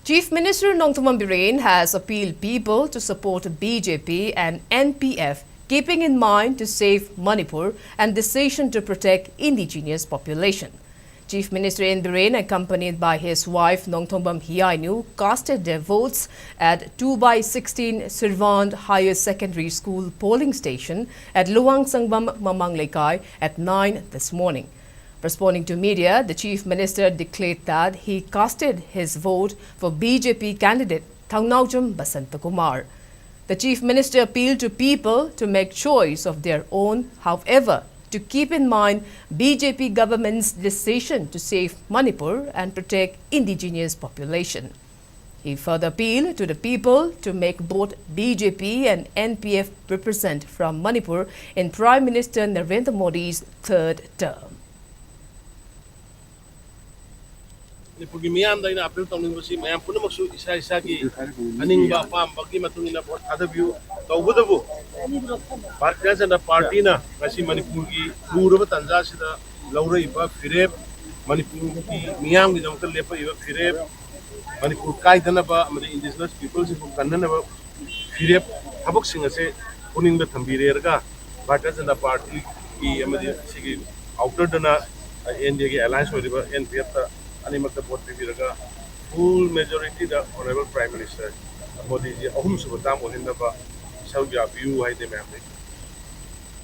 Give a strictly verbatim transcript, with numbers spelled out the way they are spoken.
Chief Minister Nongthombam Biren has appealed people to support B J P and N P F, keeping in mind to save Manipur and decision to protect indigenous population. Chief Minister N Biren, accompanied by his wife Nongthombam Hiainu, casted their votes at two by sixteen Sirvand Higher Secondary School polling station at Luang Sangbam Mamang Leikai at nine this morning. Responding to media, the Chief Minister declared that he casted his vote for B J P candidate Thangnaojam Basantakumar. The Chief Minister appealed to people to make choice of their own. However, to keep in mind, B J P government's decision to save Manipur and protect indigenous population. He further appealed to the people to make both B J P and N P F represent from Manipur in Prime Minister Narendra Modi's third term. ꯃꯅꯤꯄꯨꯔꯒꯤ ꯃꯤꯌꯥꯝꯗ ꯑꯩꯅ appeal ꯇꯧꯅꯤꯡꯕꯁꯤ, ꯃꯌꯥꯝ ꯄꯨꯝꯅꯃꯛꯁꯨ ꯏꯁꯥ ꯏꯁꯥꯒꯤ ꯑꯅꯤꯡꯕ ꯑꯄꯥꯝꯕꯒꯤ ꯃꯇꯨꯡ ꯏꯟꯅ ꯚꯣꯠ ꯊꯥꯗꯕꯤꯌꯨ꯫ ꯇꯧꯕꯇꯕꯨ ꯚꯥꯔꯇꯤꯌ ꯖꯅꯇꯥ ꯄꯥꯔꯇꯤꯅ ꯉꯁꯤ ꯃꯅꯤꯄꯨꯔꯒꯤ ꯂꯨꯔꯕ ꯇꯥꯟꯖꯥ ꯑꯁꯤꯗ ꯂꯧꯔꯛꯏꯕ ꯐꯤꯔꯦꯞ, ꯃꯅꯤꯄꯨꯔꯒꯤ ꯃꯤꯌꯥꯝꯒꯤꯗꯃꯛꯇ ꯂꯦꯞꯄꯛꯏꯕ ꯐꯤꯔꯦꯞ, ꯃꯅꯤꯄꯨꯔ ꯀꯥꯏꯗꯅꯕ ꯑꯃꯗꯤ indigenous peopleꯁꯤꯡꯕꯨ ꯀꯟꯅꯅꯕ ꯐꯤꯔꯦꯞ, ꯊꯕꯛꯁꯤꯡ ꯑꯁꯦ ꯄꯨꯛꯅꯤꯡꯗ ꯊꯝꯕꯤꯔꯦꯔꯒ ꯚꯥꯔꯇꯤꯌ ꯖꯅꯇꯥ ꯄꯥꯔꯇꯤꯒꯤ ꯑꯃꯗꯤ ꯁꯤꯒꯤ ꯑꯥꯎꯇꯔꯗꯅ ꯑꯦꯟ ꯗꯤ ꯑꯦꯒꯤ ꯑꯦꯂꯥꯏꯟꯁ ꯑꯣꯏꯔꯤꯕ ꯑꯦꯟ ꯄꯤ ꯑꯦꯐꯇ ꯑꯅꯤꯃꯛꯇ ꯚꯣꯠ ꯄꯤꯕꯤꯔꯒ ꯐꯨꯜ ꯃꯦꯖꯣꯔꯤꯇꯤꯗ ꯑꯣꯅꯔꯦꯕꯜ ꯄ꯭ꯔꯥꯏꯝ ꯃꯤꯅꯤꯁꯇꯔ ꯃꯣꯗꯤꯖꯤ ꯑꯍꯨꯝꯁꯨꯕ ꯇꯥꯝ ꯑꯣꯏꯍꯟꯅꯕ ꯁꯔꯨꯛ ꯌꯥꯕꯤꯌꯨ ꯍꯥꯏꯗꯤ ꯃꯌꯥꯝꯗꯒꯤ